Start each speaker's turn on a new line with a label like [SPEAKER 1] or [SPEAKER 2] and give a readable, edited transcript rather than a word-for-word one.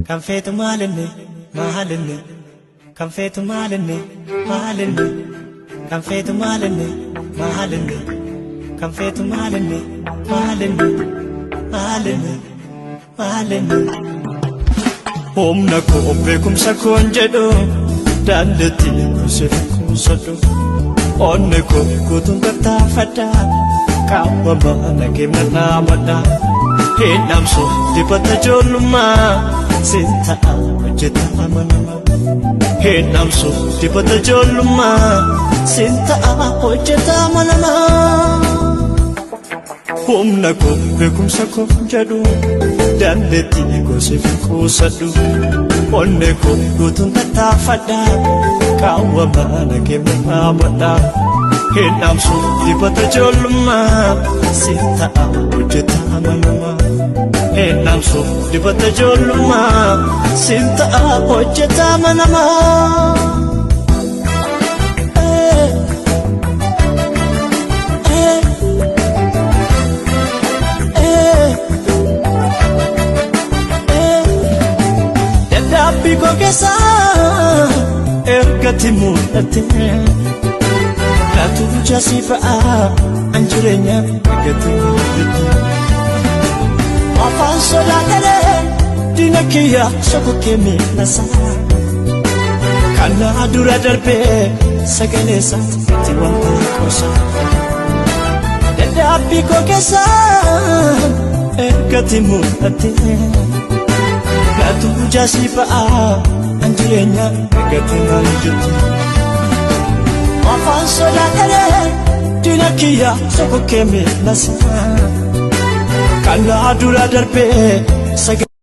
[SPEAKER 1] Kan feetu maalinni maalinni kan feetu maalinni maalinni kan feetu maalinni maalinni kan feetu maalinni maalinni maalinni maalinni. Humna koo beekumsa koon jedhu dandeettii kuusee kuusadhu onnee koo guutuun tattaafadha qaama mana keenya dhaabadha. Hin dhamsu dibata ijoollummaa siin ta'a hojjetaa manamaa. Hin dhamsu dibata ijoollummaa siin ta'a hojjetaa manamaa. Humna koo beekumsa koo jedhu dandeettii koo siif kuusadhu onnee koo guutuun tattaafadha qaawwa mana keenya dhaabadha. Hin dhamsu dibata ijoollummaa siin ta'a hojjetaa manamaa. Hin dhamsu dibata ijoollummaa siin ta'a hojjetaa manamaa. Eh, eh, eh, eh. Dadhabbii koo keessaa ergatti mul'atte. Laatu jaasii ba'aa an jireenya argate mul'atte. Afaan sodaadhalee diina kiyya sokokkee miilasaa. Kana dura darbee sagalee isaatti wanta qosa. Dadhabbii koo keessaa ergatti mul'atte. Laatu jaasii ba'aa an jireenya argate maal jette. Afaan sodaadhalee diina kiyya sokokkee miilasaa. Kana dura darbee sagalee.